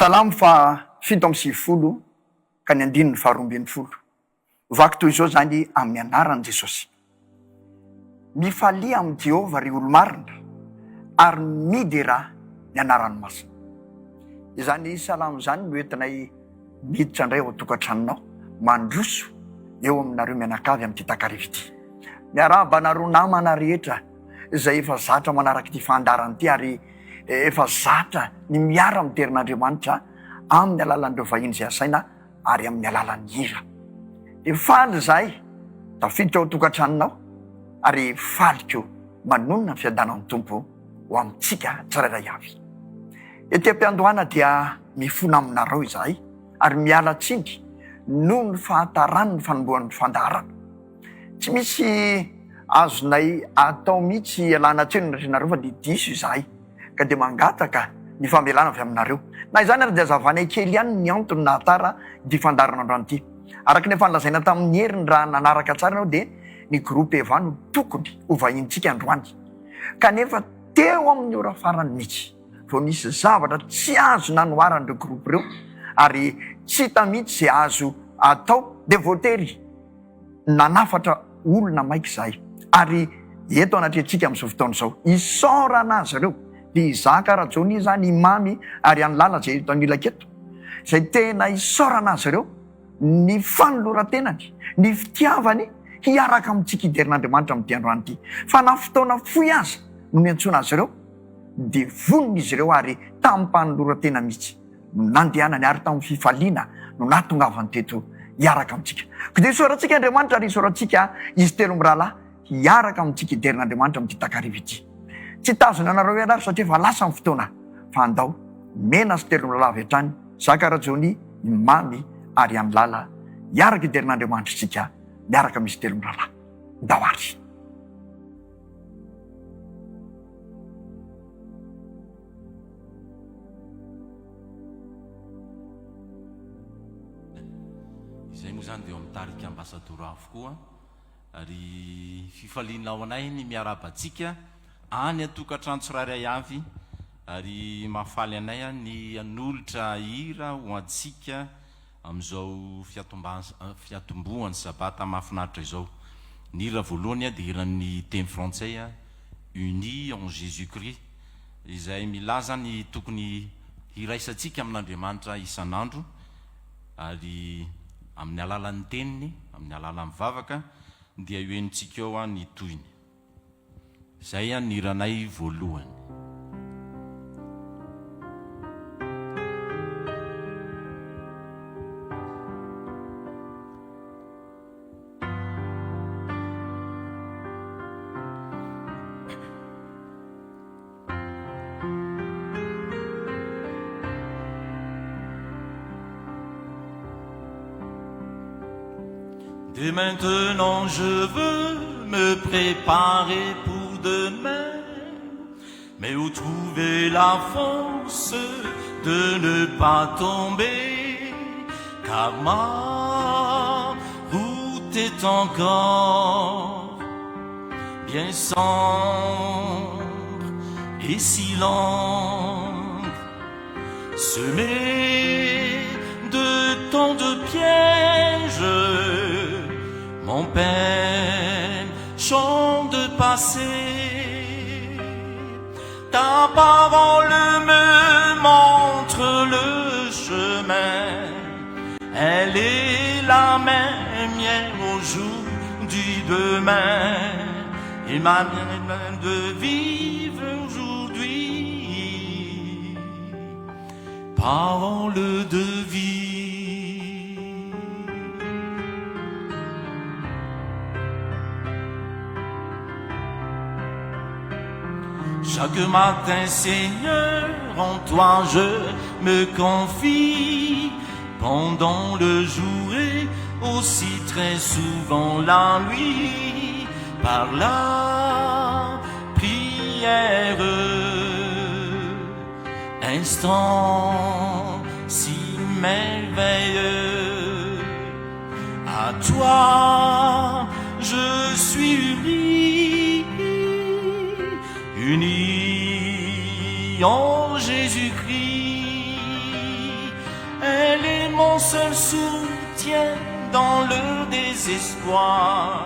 Salamo faha 97 ka ny andininy faha 12. Vaky toy izao izany amin'ny anaran'i Jesosy. Mifalia amin'i Jehovah, ry olo-marina, ary miderà ny anarany masina. Izany salamo izany no entinay miditra indray ao an-tokantranonao, mandroso eo aminareo mianakavy amin'ity takariva ity. Miarahaba anareo namana rehetra izay efa zatra manaraka ity fandaharana ity ary efa zatra ny miara-midera an'Andriamanitra amin'ny alalan'ireo vahiny izay asaina ary amin'ny alalan'ny hira. Dia faly izahay tafiditra ao an-tokantranonao ary faly koa manonona ny fiadanan'ny Tompo ho amintsika tsirairay avy. Ety am-piandohana dia mifona aminareo izahay ary miala tsiny noho ny fahataran'ny fanombohan'ny fandaharana. Tsy misy azonay atao mihitsy ialana tsiny ry nareo fa dia diso izahay ka dia mangataka ny famelana avy aminareo. Na izany ary dia hazavanay kely ihany ny antony nahatara ity fandaharana androany ity. Araka ny efa nolazaina tamin'ny heriny raha nanaraka tsara ianao dia ny groupe Eva no tokony ho vahinintsika androany. Kanefa teo amin'ny ora farany mihitsy vao nisy zavatra tsy azo nanoharan'ireo groupe ireo ary tsy hita mihitsy izay azo atao dia voatery Nanafatra olona maika izahay ary eto anatrehantsika amin'izao fotoana izao. Isaorana azy ireo, dia i Zaka Rajonia izany, i Mamy ary an'i Lala izay eto anilako eto, izay tena isaorana azy ireo ny fanoloran-tenany, ny fitiavany hiaraka amintsika hiderin'Andriamanitra amin'ity androany ity. Fa na fotoana fohy aza no niantsoana azy ireo dia vonona izy ireo ary tamim-panoloran-tena mihitsy. no nandehanany ary tamin'ny fifaliana no nahatongavany teto hiaraka amintsika. Koa dia isaorantsika Andriamanitra ary isaorantsika izy telo mirahalahy hiaraka amintsika hiderina Andriamanitra amin'ity takariva ity. Tsy hitazona anareo ela ary satria efa lasa ny fotoana fa andao mena sy telo mirahalahy avy hatrany, Zaka Rajonia, i Mamy ary i Anilala hiaraka hiderina Andriamanitra isika miaraka amin'izy telo mirahalahy. Ndao ary. Izay moa izany dia eo amin'ny tarika Ambasadaoro avokoa ary fifaliana ho anay ny miarahaba antsika any an-tokantrano tsirairay avy ary mahafaly anay ny hanolotra hira ho antsika amin'izao fiatombohan'ny sabata mahafinaritra izao. Ny hira voalohany dia hiran'ny teny frantsay Unis en Jésus Christ izay milaza ny tokony hiraisantsika amin'Andriamanitra isan'andro ary amin'ny alalan'ny teniny, amin'ny alalan'ny vavaka dia io henontsika eo ny tohiny. Zay an ny hiranay voalohany. Dès maintenant je veux me préparer pour demain Mais où trouver la force de ne pas tomber Car ma route est encore bien sombre et si longue Semée de tant de pièges Mon peine chante de passer Ta parole me montre le chemin Elle est la mienne au jour du demain Et ma main de vivre aujourd'hui Parole de vie Chaque matin, Seigneur, en toi je me confie Pendant le jour et aussi très souvent la nuit Par la prière Instant si merveilleux À toi je suis uni Uni en Jésus-Christ. seul soutien dans le désespoir,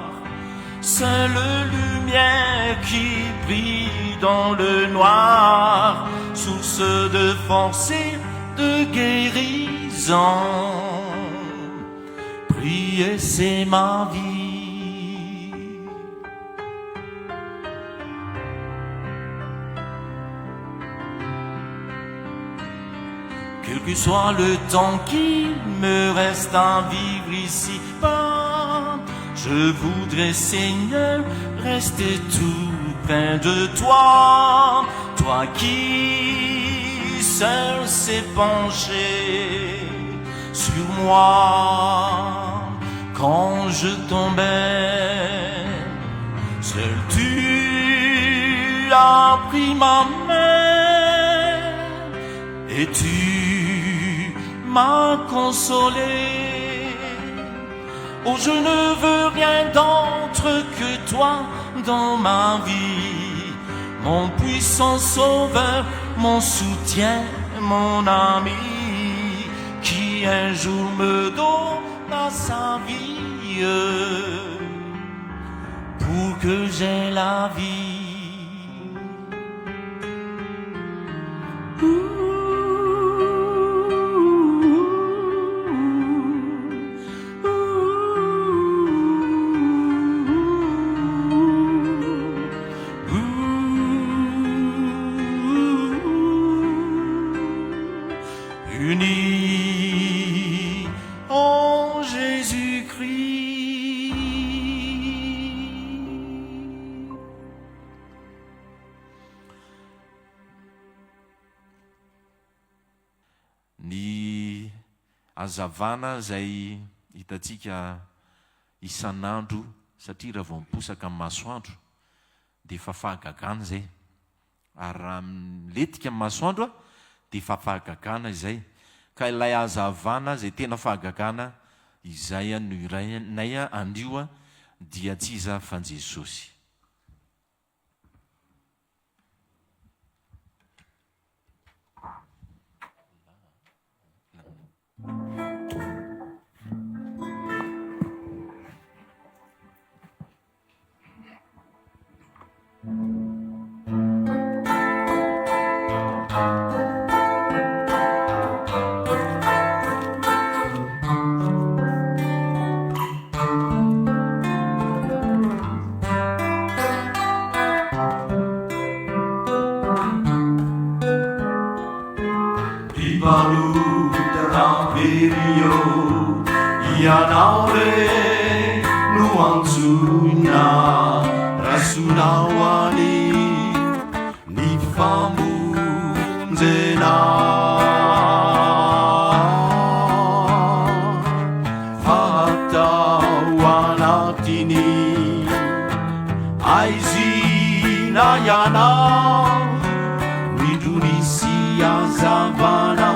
seule lumière qui brille dans le noir, source de force et de guérison. Prier, c'est ma vie. Quel que soit le temps qu'il me reste à vivre ici-bas, je voudrais, Seigneur, rester tout près de toi, toi qui seul s'est penché sur moi quand je tombais. Seul tu as pris ma main et tu m'as consolé. Oh, je ne veux rien d'autre que toi dans ma vie, mon puissant sauveur, mon soutien, mon ami, qui un jour me donna sa vie pour que j'aie la vie. Unis en Jésus-Christ. Ny hazavana izay hitantsika isan'andro satria raha vao miposaka ny masoandro dia efa fahagagana izay ary raha milentika ny masoandro dia efa fahagagana izay ka ilay hazavana izay tena fahagagana izay no irainay anio dia tsy iza fa Jesosy. Ry mpanota very ô, Ianao re no antsoina, raisonao any ny famonjena. Fa tao anatin'ny aizina ianao, indro nisy hazavana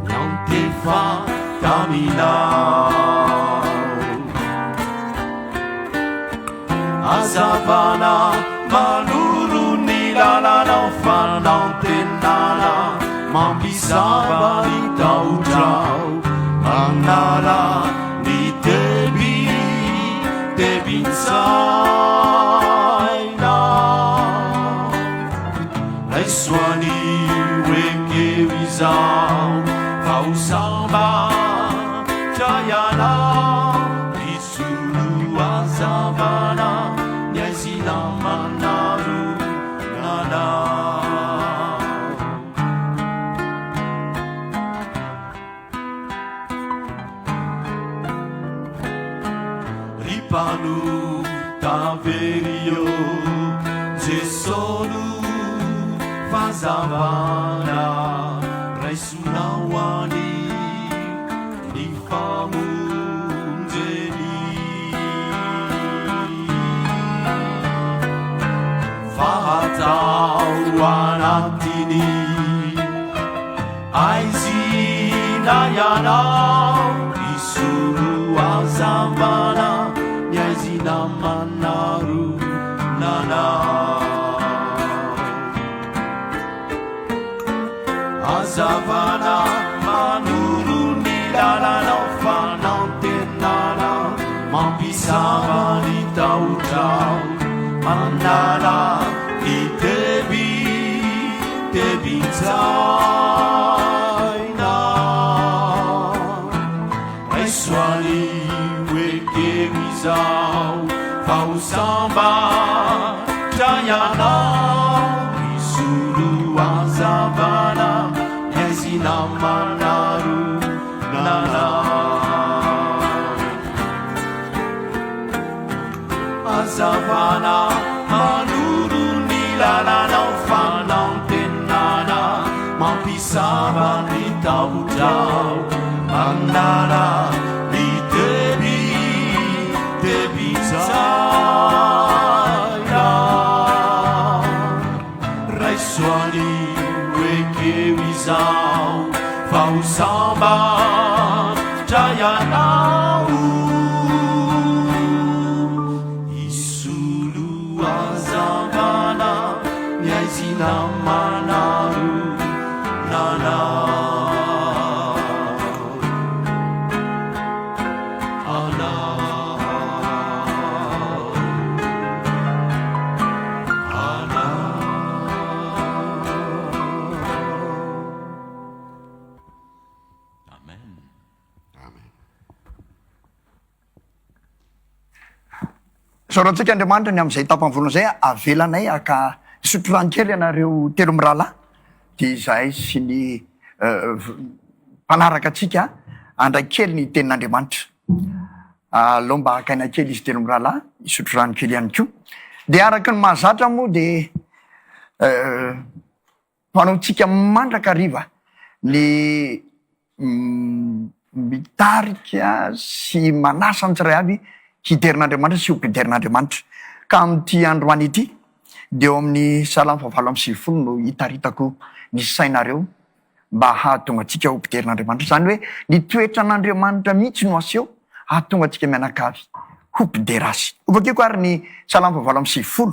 niantefa taminao. Hazavana manoro ny lalanao, fanantenana mampisava ny tahotrao, manala ny teby tebin-tsaina. Raiso anio ekeo izao fa ho sambatra ianao, hisolo hazavana ny aizina manarona anao. Ry mpanota very ô, Jeso no fahazavana, raisonao any ny famonjeny. Fa tao anatiny aizina ianao, hisolo hazavana ny aizina manarona anao. Hazavana manoro ny lalanao. Mampisava ny tahotrao Manala ny teby tebin-tsaina Raiso anio ekeo izao Fa ho sambatra ianao Misolo hazavana ny haizina manarona anao Hazavana manoro ny lalanao Fanantenana mampisava ny tahotrao Manala ny teby tebin-tsaina Raiso anio ekeo izao fa ho sambatra ianao Hisolo hazavana ny haizina manarona anao Anao Anao. Amen. Amen. Isaorantsika Andriamanitra ny amin'izay tapany voalohany izay, avelanay haka hisotro rano kely ianareo telo mirahalahy, dia izahay sy ny mpanaraka antsika handray kely ny tenin'Andriamanitra. Aleo mba haka aina kely izy telo mirahalahy, hisotro rano kely ihany koa. Dia araka ny mahazatra moa dia Fanaontsika mandrakariva ny mitarika sy manasa ny tsirairay avy hiderin'Andriamanitra sy ho mpiderin'Andriamanitra. Ka amin'ity androany ity dia eo amin'ny Salamo fahavalo amby 90 no hitaritako ny sainareo mba hahatonga antsika ho mpiderin'Andriamanitra. Izany hoe ny toetran'Andriamanitra mihitsy no aseho hahatonga antsika mianakavy ho mpidera Azy. Hovakiko ary ny Salamo fahavalo amby 90.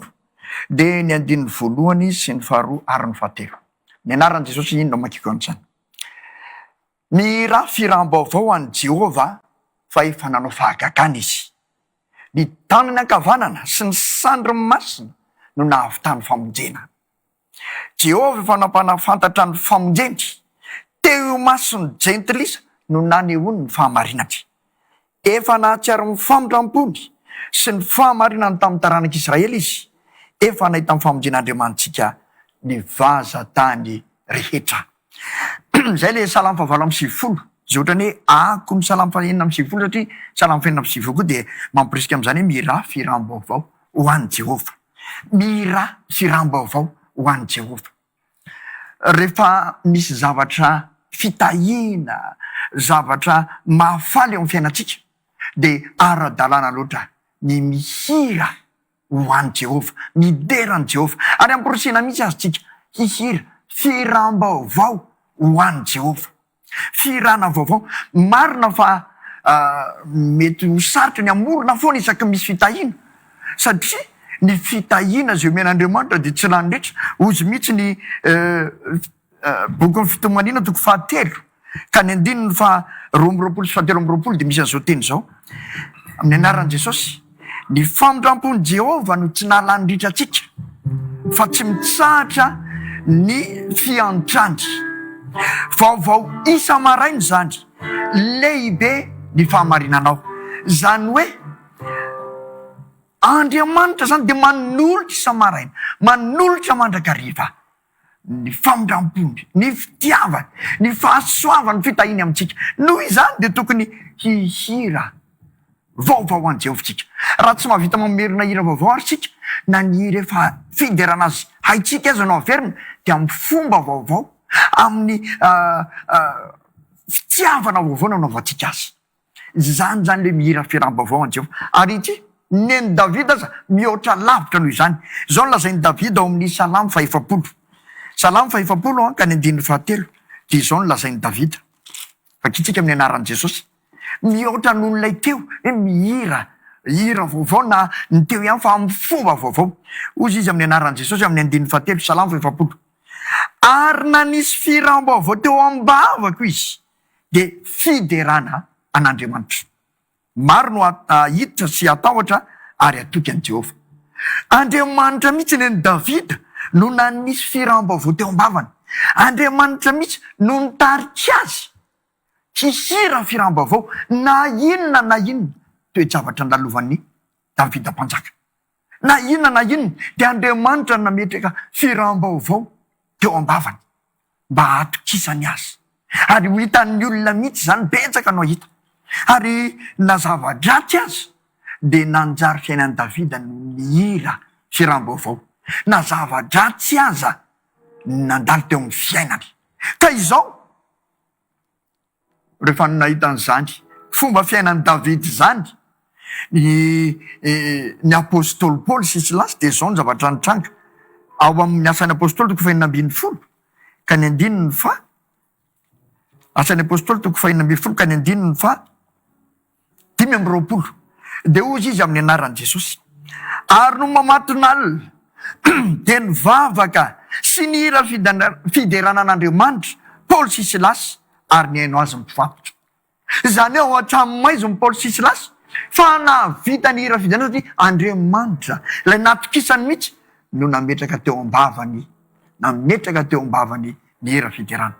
Dia ny andininy voalohany sy ny faharoa ary ny fahatelo. Ny anaran'i Jesosy inona no amakiko an'izany? Mihirà fihiram-baovao ho an'i Jehovah, fa efa nanao fahagagana izy. Ny tanany ankavanana sy ny sandriny masina no nahavitany famonjena. Jehovah efa nampanafantatra ny famonjeny, teo imason'ny jentilisa no nanehoany ny fahamarinany. Efa nahatsiaro ny famindram-pony sy ny fahamarinany tamin'ny taranak'Israely izy, efa nahita ny famonjen'Andriamanitsika ny vazan-tany rehetra. Izay ilay Salamo fahavalo amby 90, izay ohatran'ny hoe akon'ny Salamo fahenina amby 90, satria Salamo fahenina amby 90 koa dia mampirisika amin'izany hoe mihirà fihiram-baovao ho an'i Jehovah. Mihirà fihiram-baovao ho an'i Jehovah. Rehefa misy zavatra fitahiana, zavatra mahafaly eo amin'ny fiainantsika, dia ara-dalàna loatra ny mihira ho an'i Jehovah, midera an'i Jehovah. Ary amporisihina mihitsy aza isika hihira fihiram-baovao ho an'i Jehovah. Fihirana vaovao. Marina fa mety ho sarotra ny hamorona foana isaky ny misy fitahiana, satria ny fitahiana izay omen'Andriamanitra dia tsy lany rehetra. Hozy mihitsy ny bokin'ny Fitomaniana toko fahatelo ka ny andininy faha 22 sy faha 23 dia misy an'izao teny izao, Amin'ny anaran'i Jesosy, Ny famindram-pon'i Jehovah no tsy nahalany ritra antsika, fa tsy mitsahatra ny fiantrany. Vaovao isa-maraina izany, lehibe ny fahamarinanao. Izany hoe, Andriamanitra izany dia manolotra isa-maraina, manolotra mandrakariva ny famindram-pony, ny fitiavany, ny fahasoavany, ny fitahiany amintsika. Noho izany dia tokony hihira vaovao ho an'i Jehovah isika. Raha tsy mahavita mamerina hira vaovao àry isika, na ny hira efa fiderana azy haintsika aza no averina, dia amin'ny fomba vaovao, amin'ny fitiavana vaovao no anaovantsika azy. Izany izany ilay mihira fihiram-baovao an'i Jehovah. Ary ity, nen'i Davida aza mihoatra lavitra noho izany. Izao no lazain'i Davida ao amin'ny Salamo fahefapolo. Salamo fahefapolo an, ka ny andininy fahatelo, dia izao no lazain'i Davida. Vakintsika amin'ny anaran'i Jesosy. Mihoatra noho ilay teo, hoe mihira hira vaovao na ny teo ihany fa amin'ny fomba vaovao. Hozy izy amin'ny anaran'i Jesosy amin'ny andininy fahatelo, Salamo fahefapolo. Ary nanisy fihiram-baovao teo am-bavako izy. dia fiderana an'Andriamanitra. Maro no hiditra sy hatahotra ary hatoky an'i Jehovah. Andriamanitra mihitsy nen'i Davida no nanisy firam-baovao teo am-bavany. Andriamanitra mihitsy no nitarika azy hihira firam-baovao na inona na inona toe-javatra nandalovan'i Davida Mpanjaka. Na inona na inona dia Andriamanitra no nametraka firam-baovao teo am-bavany. mba hahatokisany azy. Ary ho hitan'ny olona mihitsy izany, betsaka no hahita. Ary na zava-dratsy aza, dia nanjary fiainan'i Davida no nihira firam-baovao. Na zava-dratsy aza nandalo teo amin'ny fiainany. Ka izao, Rehefa nahita an'izany fomba fiainan'i Davida izany ny ny apostoly Paoly sy Silasy dia izao ny zavatra nitranga, ao amin'ny Asan'ny Apostoly toko fahenina ambinifolo ka ny andininy faha Asan'ny Apostoly toko fahenina ambinifolo ka ny andininy faha 25. Dia hozy izy amin'ny anaran'i Jesosy. Ary nony mamatonalina, dia nivavaka sy nihira fiderana an'Andriamanitra Paoly sy Silasy, ary nihaino azy ny mpifatotra. Izany hoe ao an-tranomaiziny Paoly sy Silasy, fa nahavita nihira fiderana satria Andriamanitra, ilay natokisany mihitsy, no nametraka teo am-bavany, nametraka teo am-bavany ny hira fiderana.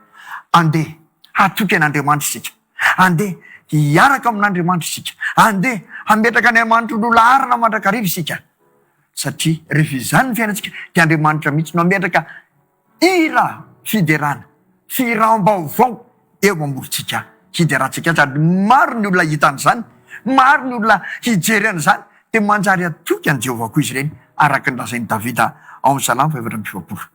Andeha hatoky an'Andriamanitra isika. Andeha hiaraka amin'Andriamanitra isika. Andeha hametraka ny Andriamanitra ho laharana mandrakariva isika. Satria rehefa izany ny fiainantsika dia Andriamanitra mihitsy no hametraka hira fiderana, fihiram-baovao eo amorontsika hiderantsika azy. Ary maro ny olona hahita an'izany, maro ny olona hijery an'izany, dia manjary hatoky an'i Jehovah koa izy ireny, araka ny lazain'i Davida ao amin'ny Salamo faha-44.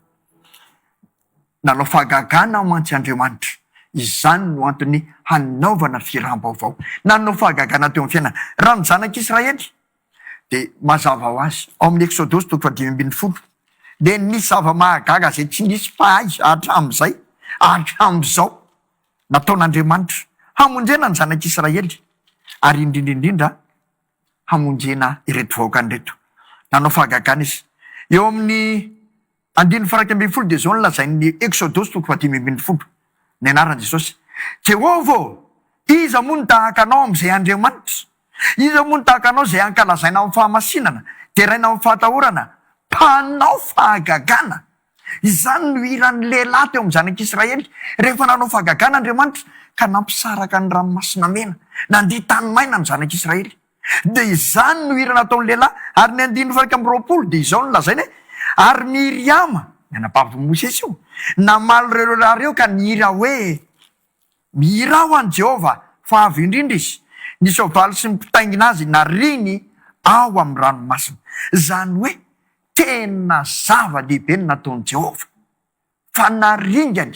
Nanao fahagagana mantsy Andriamanitra. Izany no antony hanaovana fihiram-baovao. Nanao fahagagana teo amin'ny fiainana. Raha ny zanak'Israely, dia mazava ho azy, ao amin'ny Eksodosy toko fahadimy ambinifolo, dia nisy zava-mahagaga izay tsy nisy mpahay hatramin'izay, hatramin'izao, nataon'Andriamanitra hamonjena ny zanak'Israely, ary indrindra indrindra hamonjena ireto vahoakany ireto. Nanao fahagagana Izy. Eo amin'ny andininy faha-11 dia izao no lazain'ny Eksodosy toko fahadimy ambinifolo, ny anaran'i Jesosy, Jehovah ô, iza moa no tahaka Anao amin'izay Andriamanitra? Iza moa no tahaka Anao izay ankalazaina amin'ny fahamasinana, deraina amin'ny fahatahorana, mpanao fahagagana? Izany no hiran'ny lehilahy teo amin'ny zanak'Israely rehefa nanao fahagagana Andriamanitra ka nampisaraka ny Ranomasina Mena, nandia tany maina ny zanak'Israely. Dia izany no hira nataon'ny lehilahy, ary ny andininy faha-21 dia izao no lazainy hoe, Ary Miriama, ny anabavin'i Mosesy io, namaly ireo lehilahy ireo ka nihira hoe, Mihirà ho an'i Jehovah, fa avo indrindra izy, ny soavaly sy ny mpitaingina azy nariany ao amin'ny ranomasina. Izany hoe Tena zava-dehibe ny nataon'i Jehovah, fa naringany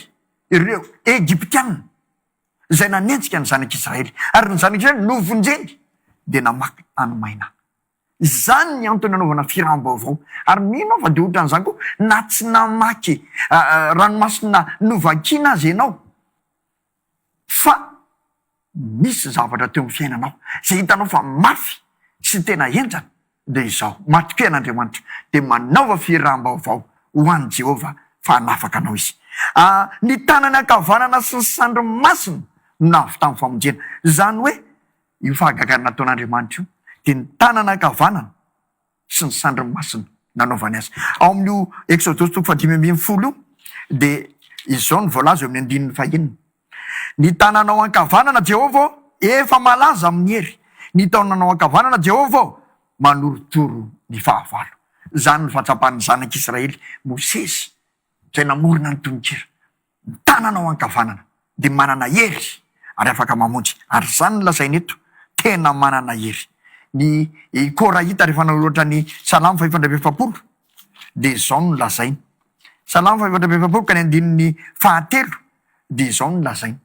ireo Egyptiana izay nanenjika ny zanak'Israely, ary ny zanak'Israely novonjeny dia namaky tany maina. Izany ny antony nanaovana firam-baovao. Ary mino aho fa dia ohatran'izany koa, na tsy namaky ranomasina novakiana aza ianao, fa misy zavatra teo amin'ny fiainanao izay hitanao fa mafy sy tena henjana, dia izao, matokia an'Andriamanitra, dia manaova fihiram-baovao ho an'i Jehovah fa hanafaka anao izy. A Ny tanany ankavanana sy ny sandriny masina no nahavitany famonjena. Izany hoe, io fahagagana nataon'Andriamanitra io, dia ny tanana ankavanana sy ny sandriny masina nanaovany azy. Ao amin'io Eksodosy toko fahadimy ambinifolo io dia izao no voalaza eo amin'ny andininy fahenina, Ny tananao ankavanana, Jehovah ô, efa malaza amin'ny hery, ny taonanao ankavanana, Jehovah ô, manorotoro ny fahavalo. Izany no fahatsapan'ny zanak'Israely, Mosesy, izay namorona ny tononkira. Ny tananao ankavanana dia manana hery ary afaka mamonjy. Ary izany no lazaina eto, tena manana hery. Ny Korahita rehefa nanoratra ny Salamo faha-44 dia izao no lazainy. Salamo faha-44 ka ny andininy fahatelo dia izao no lazainy,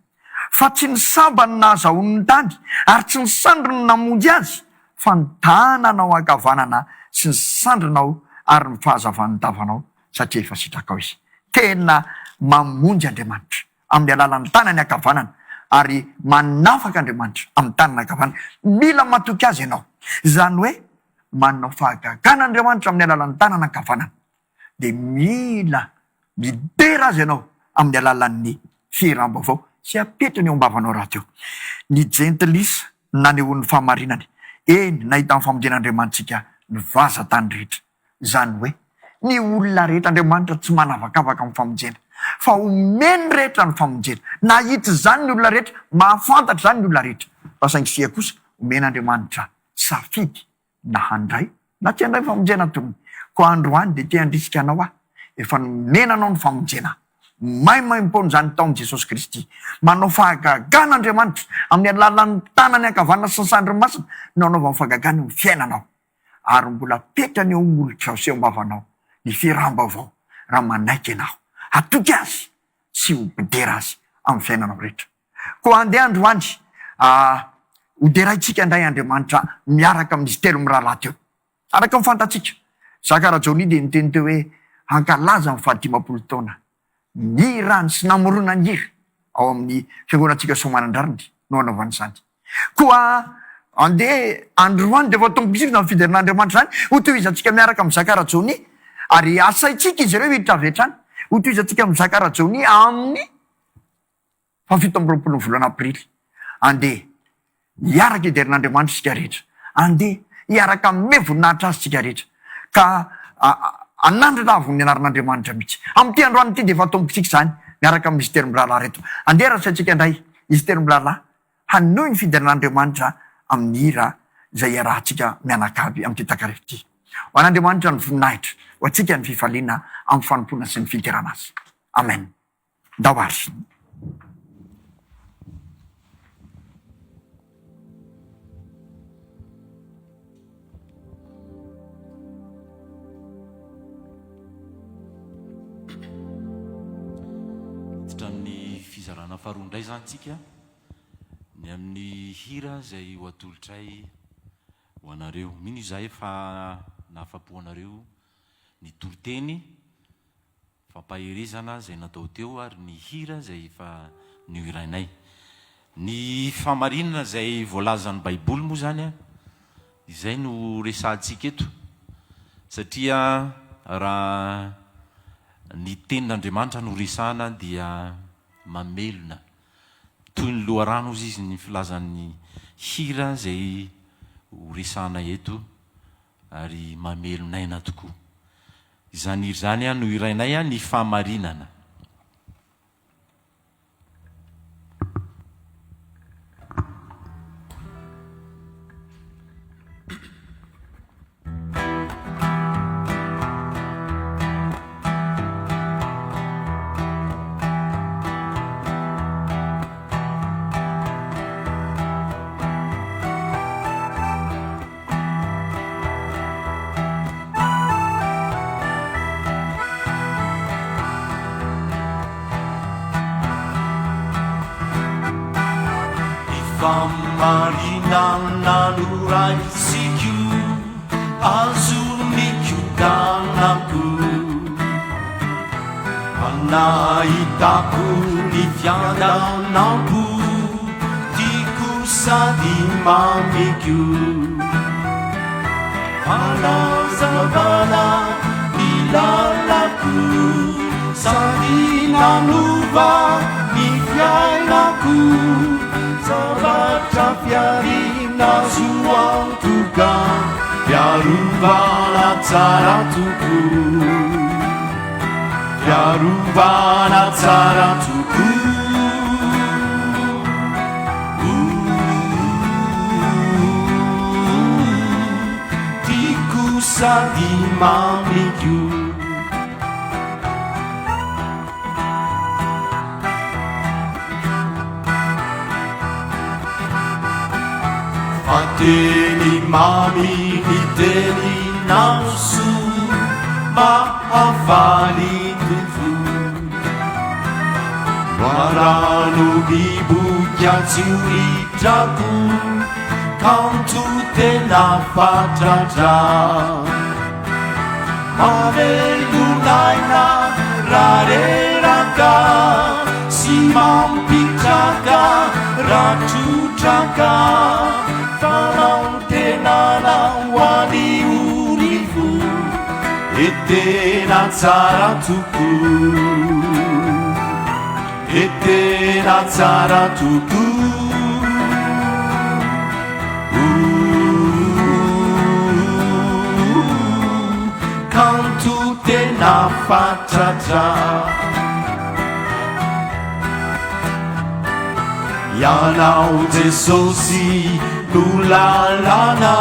Fa tsy ny sabany no nahazahoany ny tany, ary tsy ny sandriny no namonjy azy, fa ny tananao ankavanana sy ny sandrinao ary ny fahazavan'ny tavanao, satria efa sitrakao izy. Tena mamonjy Andriamanitra amin'ny alalan'ny tanany ankavanana ary manafaka Andriamanitra amin'ny tanana ankavanana. Mila matoky Azy ianao. Izany hoe manao fahagagana Andriamanitra amin'ny alalan'ny tanana ankavanana. Dia mila midera Azy ianao amin'ny alalan'ny fihiram-baovao sy apetrany eo am-bavanao rahateo. Ny jentilisa. no nanehoany ny fahamarinany, eny, nahita ny famonjen'Andriamanitsika ny vazan-tany rehetra. Izany hoe, ny olona rehetra, Andriamanitra tsy manavakavaka amin'ny famonjena, fa omeny rehetra ny famonjena. Nahita izany ny olona rehetra, mahafantatra izany ny olona rehetra. Fa saingy sia kosa, omen'Andriamanitra safidy na handray na tsy handray ny famonjena atolony. Koa androany dia te handrisika anao aho, efa nomena anao ny famonjena. Maimaimpoana izany tao amin'i Jesosy Kristy. Manao fahagagana Andriamanitra, amin'ny alalan'ny tanany ankavanana sy ny sandriny masina no anaovany fahagagana eo amin'ny fiainanao. Ary mbola apetrany eo molotrao sy eo am-bavanao ny firam-baovao raha manaiky ianao hatoky Azy sy ho mpidera Azy amin'ny fiainanao rehetra. Koa andeha androany hoderaintsika indray Andriamanitra miaraka amin'izy telo mirahalahy teo. Araka ny fantatsika, Zaka Rajonia dia niteny teo hoe hankalaza ny fahadimampolo taona nihirany sy namoronany hira ao amin'ny fiangonantsika Soamanandrariny no hanaovany izany. Koa andeha androany dia efa tompon-kira izany fideran'Andriamanitra izany, hotohizantsika miaraka amin'i Zaka Rajonia ary asaintsika izy ireo hiditra avy hatrany, hotohizantsika amin'i Zaka Rajonia amin'ny faha 27 ny volana aprily. Andeha hiaraka hiderina Andriamanitra isika rehetra. Andeha hiaraka hanome voninahitra Azy isika rehetra. Ka hanandratra avo ny anaran'Andriamanitra mihitsy. Amin'ity androany ity dia efa atombotsika izany miaraka amin'izy telo mirahalahy ireto. Andeha rasaintsika indray izy telo mirahalahy hanohy ny fideran'Andriamanitra amin'ny hira izay iarahantsika mianakavy amin'ity takariva ity. Ho an'Andriamanitra ny voninahitra, ho antsika ny fifaliana amin'ny fanompoana sy ny fiderana Azy. Amen. Ndao ary. Hiditra amin'ny fizarana faharoa indray izany tsika, ny amin'ny hira izay ho atolotray ho anareo. Mino izahay fa nahafapo anareo ny toriteny. Fampaherezana izay natao teo ary ny hira izay efa nohirainay. Ny fahamarinana izay voalazan'ny Baiboly moa izany an, izay no resahantsika eto satria raha ny tenin'Andriamanitra no resahana dia mamelona toy ny loharano hozy izy ny filazan'ny hira izay ho resahana eto ary mamelon'aina tokoa. Izany hira izany no hirainay ny fahamarinana. Ny fahamarinana no raisiko, azoniko tanako. Nahitako ny fiadanam-po, tiako sady mamiko. Fanazavana ny lalako, sady nanova ny fiainako. Zavatra fiariana azo antoka, fiarovana tsara tokoa. Fiarovana tsara tokoa. Tiako sady mamiko. Fa teny mamy ny teninao soa mahafaly ny fo. Loharano miboika tsy ho ritrako, kanto tena fatratra. Mamelon'aina raha reraka sy mampitraka raha trotraka fanantenana ho an'ny ory fo e tena tsara tokoa e tena tsara tokoa. tena fatratra. Ianao Jesosy no lalana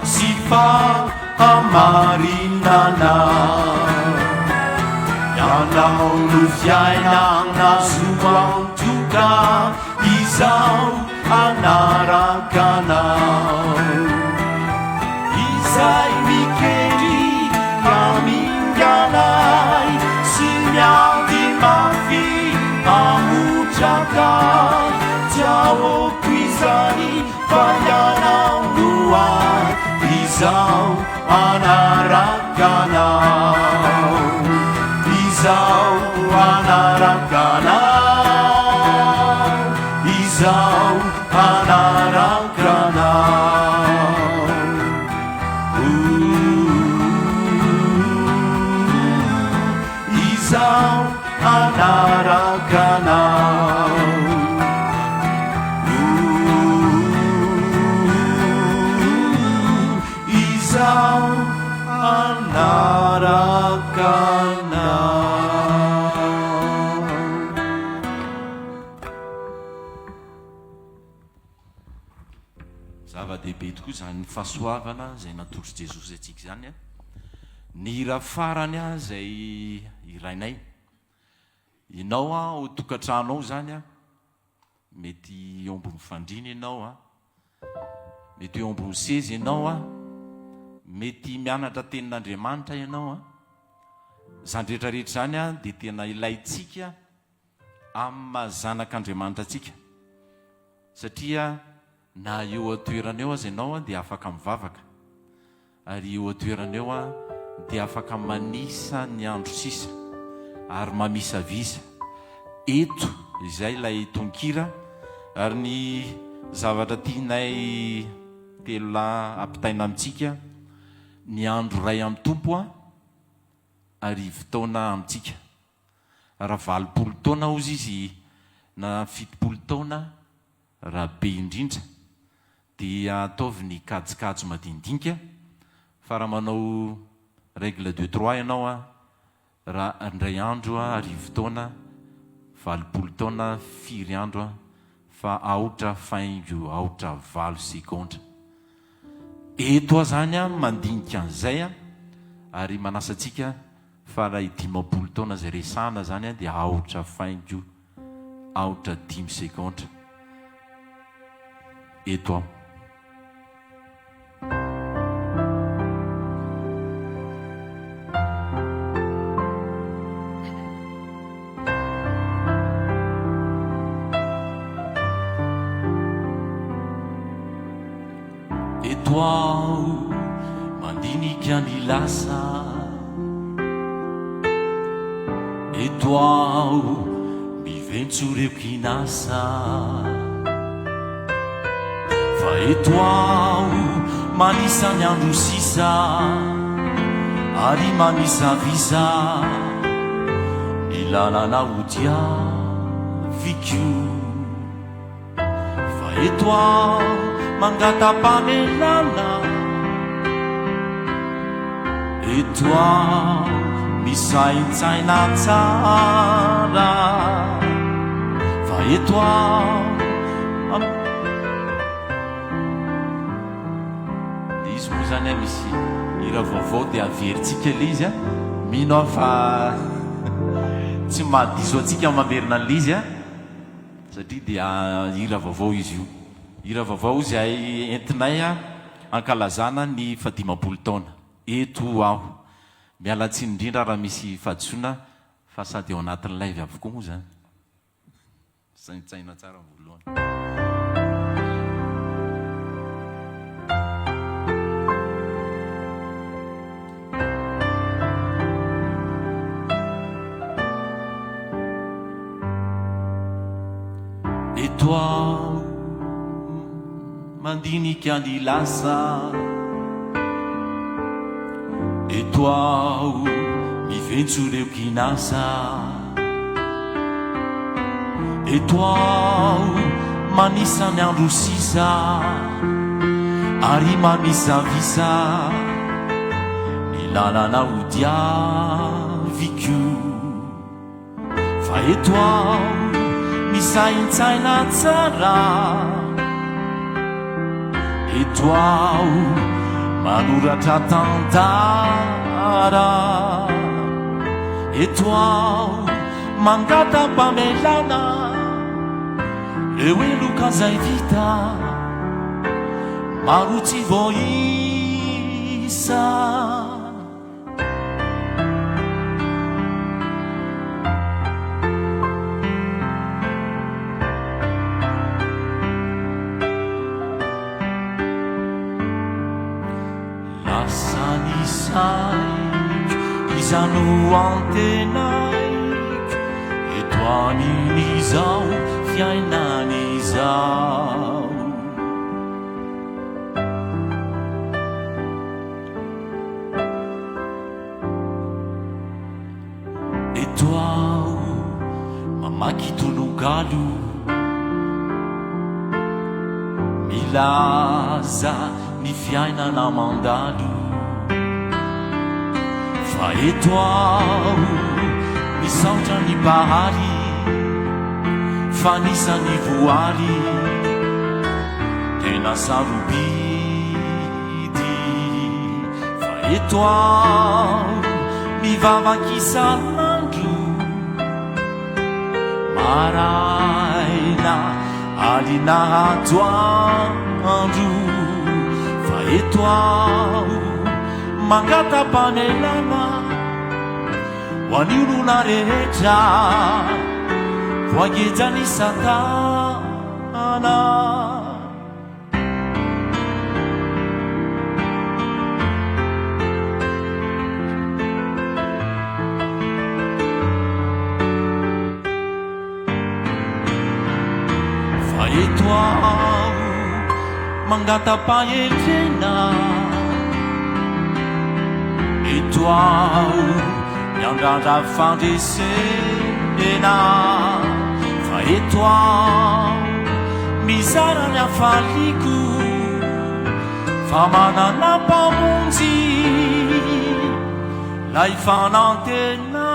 sy fahamarinana. Ianao no fiainana zo antoka izaho hanaraka Anao. Izay mikendry hamingana ahy sy miady mafy hamotraka ahy, tsy ahoako izany fa Ianao no ahy, izaho hanaraka Anao, izaho hanaraka Anao, izaho hanaraka Anao. Ooh, izaho hanaraka Anao. Ooh, izaho hanaraka Anao. Zava-dehibe tokoa izany fahasoavana izay natolotr'i Jesosy antsika izany an. Ny hira farany izay hirainay. Ianao an, ao tokantrano ao izany an, mety eo ambony fandriana ianao an, mety eo ambony seza ianao an, mety mianatra tenin'Andriamanitra ianao an. Izany rehetra rehetra izany an dia tena ilaintsika amin'ny maha zanak'Andriamanitra antsika. Satria na eo an-toerana eo aza ianao dia afaka mivavaka, ary eo an-toerana eo dia afaka manisa ny andro sisa ary mamisavisa. Eto izay ilay tononkira, ary ny zavatra tianay telo lahy ampitaina amintsika, ny andro iray amin'ny Tompo arivo taona amintsika. Raha 80 taona hozy izy na 70 taona raha be indrindra dia ataovy ny kajikajy madinidinika fa raha manao règle de trois ianao an, raha indray andro 1000 taona, 80 taona firy andro an, fa aotra faingo aotra valo segondra. Eto aho zany an mandinika an'izay an ary manasa antsika fa raha i 50 taona izay resahana zany an dia aotra faingo aotra dimy segondra. Eto aho. Eto aho mandinika ny lasa. Eto aho miventsy ireo kinasa. Fa eto aho manisa ny andro sisa ary mamisavisa ny lalana hodiaviko. Fa eto aho mangata-pamelana, eto aho misaintsaina tsara. Fa eto aho Le izy moa zany a misy hira vaovao dia averintsika le izy a, mino aho fa tsy mahadiso antsika mamerina an'le izy a. Satria dia hira vaovao izy io. Hira vaovao izay entinay hankalazana ny fahadimampolo taona. Eto aho. Miala tsiny indrindra raha misy fahadisoana fa sady ao anatin'ny live avokoa moa izany. Saintsaina tsara voalohany. Eto aho mandinika ny lasa. Eto aho miventso ireo kinasa. Eto aho manisa ny andro sisa ary mamisavisa ny. lalana ho diaviko Fa eto aho misaintsaina tsara Eto aho manoratra tantara Eto aho mangata-pamelana Reo heloka zay vita Maro tsy voaisa. Lasa ny saiko, iza no antenaiko eto amin'izao fiainana izao. Eto aho mamaky tononkalo Milaza ny fiainana mandalo Fa eto aho misaotra ny Mpahary Fa anisan'ny voary tena sarobidy Fa eto aho mivavaka isan'andro Maraina, alina, atoandro Fa eto aho mangata-pamelana Ho an'ny olona rehetra voagejan'i Satana. Fa eto aho mangata-pahendrena Eto aho miandrandra fandresena Fa eto aho mizara ny hafaliako Fa manana Mpamonjy Lay fanantenako.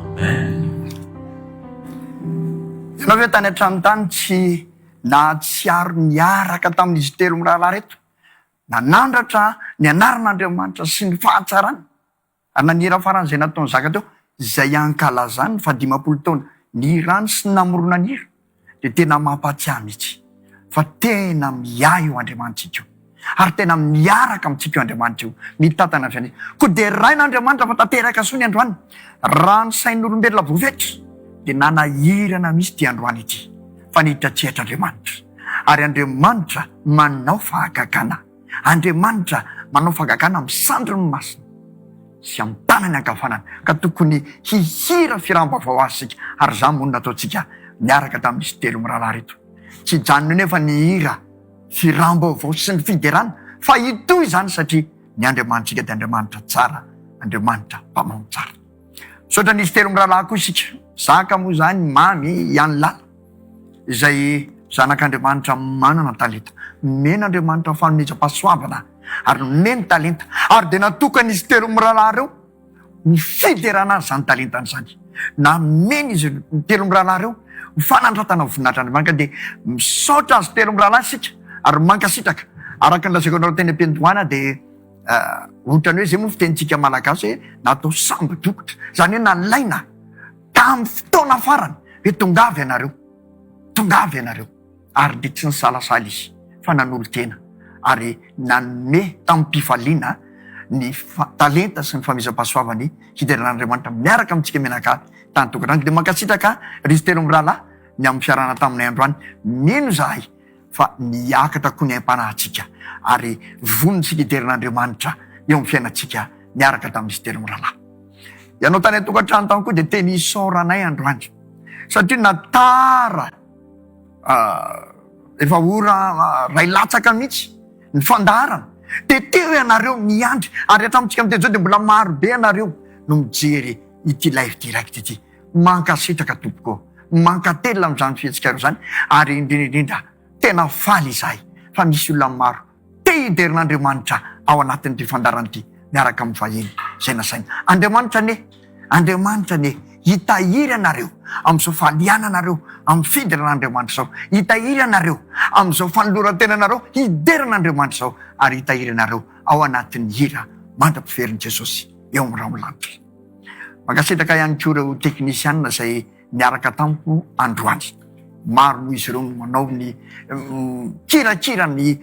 Amen. Ianao ve tany an-trano tany tsy nahatsiaro niaraka tamin'izy telo mirahalahy ireto? Nanandratra ny anaran'Andriamanitra sy ny fahatsarany ary nanira faran'izay nataony zaka teo, izay ankalazany ny fahadimampolo taona nihirany sy namoronany hira, dia tena mampahatsiahy mihitsy fa tena miahy io Andriamanitsika io, ary tena miaraka amintsika io Andriamanitra io, mitantana ny fiainantsika. Koa derain'Andriamanitra fa tanteraka soa ny androany. Raha ny sain'olombelona voafetra dia nanahirana mihitsy ity androany ity, fa niditra an-tsehatra Andriamanitra. Ary Andriamanitra manao fahagagana. Andriamanitra manao fahagagana amin'ny sandriny masina sy amin'ny tanany ankavanana, ka tokony hihira firam-baovao azy isika, ary izany moa no nataontsika niaraka tamin'izy telo mirahalahy ireto. Tsy hijanona eo nefa ny hira firam-baovao sy ny fiderana, fa hitohy izany satria ny Andriamanitsika dia Andriamanitra tsara, Andriamanitra mpanao ny tsara. Misaotra an'izy telo mirahalahy koa isika. Zaka moa izany, Mamy, Ianilala. izay zanak'Andriamanitra manana talenta. Nomen'Andriamanitra fanomezam-pahasoavana ary nomeny talenta ary dia natokan'izy telo mirahalahy ireo ho fiderana azy izany talentany izany. Nameny izy telo mirahalahy ireo ho fanandratana ny voninahitr'Andriamanitra ka dia misaotra azy telo mirahalahy isika ary mankasitraka. Araka ny lazaiko anareo teny am-piandohana dia ohatran'ny hoe izay moa fitenintsika malagasy hoe natao sambo-dokotra, izany hoe nalaina Tamin'ny fotoana farany hoe tongava ianareo, tongava ianareo, ary dia tsy nisalasala izy fa nanolo-tena ary nanome tamim-pifaliana ny talenta sy ny famehezam-pahasoavany hideran'Andriamanitra miaraka amintsika mianakavy tany tokantrano. Dia mankasitraka ry izy telo mirahalahy ny amin'ny fiarahana taminay androany. Mino izahay fa miakatra koa ny aim-panahintsika ary vonona isika hideran'Andriamanitra eo amin'ny fiainantsika niaraka tamin'izy telo mirahalahy. Ianao tany an-tokantrano tany koa dia teny isaoranay androany satria na tara efa ora ray latsaka mihitsy ny fandaharana. Dia teo ianareo niandry ary hatramintsika miteny izao dia mbola maro be ianareo no mijery ity live direct ity. Mankasitraka tompoko. Mankatelina amin'izany fihetsikareo izany ary indrindra indrindra tena faly izahay fa misy olona maro te hiderina Andriamanitra ao anatin'ity fandaharana ity miaraka amin'ny vahiny izay nasaina. Andriamanitra anie, Andriamanitra anie hitahiry anareo amin'izao fahaliananareo amin'ny fiderana Andriamanitra izao, hitahiry anareo amin'izao fanoloran-tenanareo hidera an'Andriamanitra izao ary hitahiry anareo ao anatin'ny hira mandra-piverin'i Jesosy eo amin'ny rahon'ny lanitra. Mankasitraka ihany koa ireo teknisianina izay niaraka tamiko androany. Maro moa izy ireo no manao ny mikirakira ny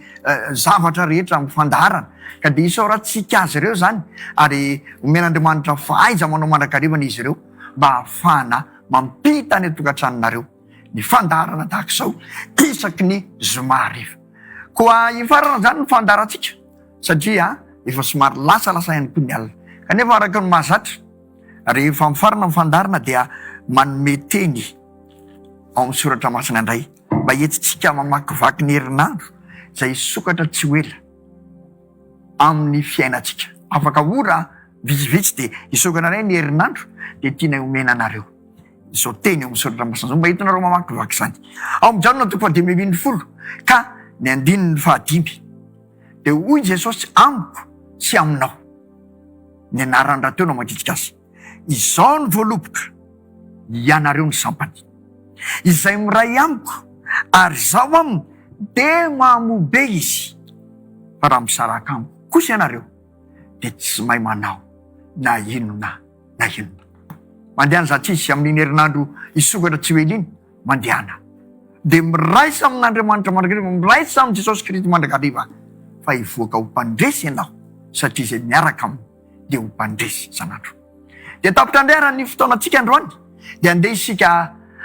zavatra rehetra amin'ny fandaharana ka dia isaorantsika azy ireo izany ary omen'Andriamanitra fahaiza-manao mandrakariva izy ireo mba hahafahana mampita any an-tokantranonareo ny fandaharana tahaka izao isaky ny zoma hariva. Koa hifarana izany ny fandaharantsika satria efa somary lasalasa ihany koa ny alina. Kanefa araka ny mahazatra Rehefa mifarana ny fandaharana dia manome teny ao amin'ny soratra masina indray mba hentsintsika mamakivaky ny herinandro izay hisokatra tsy ho ela amin'ny fiainantsika. Afaka ora vitsivitsy dia hisokatra indray ny herinandro dia tianay homena anareo izao teny ao amin'ny soratra masina izao mba entinareo mamakivaky izany. Ao amin'ny Jaona toko faha-15 ka ny andininy fahadimy dia hoy Jesosy amiko sy aminao. Ny anarany rahateo no mangitika azy. Izao no voaloboka, ianareo no sampany. Izay miray amiko ary izaho aminy dia mamoa be izy. Fa raha misaraka amiko kosa ianareo dia tsy mahay manao na inona na inona. Mandehana izaho tsy izy amin'iny herinandro hisokatra tsy ho ela iny. Mandehana. Dia miraisa amin'Andriamanitra mandrakariva, miraisa amin'i Jesosy Kristy mandrakariva, fa hivoaka ho mpandresy ianao, satria izay miaraka aminy dia ho mpandresy isan'andro. Dia tapitra indray ary ny fotoanantsika androany, dia andeha isika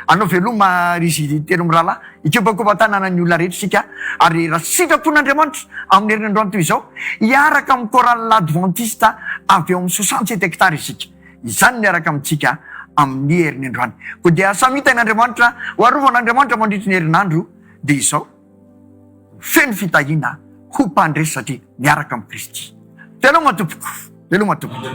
hanao veloma ry izy telo mirahalahy, hikopakopa-tanana ny olona rehetra isika, ary raha sitrapon'Andriamanitra amin'ny herinandroany toy izao, hiaraka amin'ny chorale adventiste avy ao amin'ny 67 hectares isika. Izany miaraka amintsika amin'ny heriny androany. Koa dia samy hitain'Andriamanitra, ho arovan'Andriamanitra mandritry ny herinandro, dia izao, ho feno fitahiana, ho mpandresy satria miaraka amin'i Kristy. Veloma tompoko! Veloma tompoko!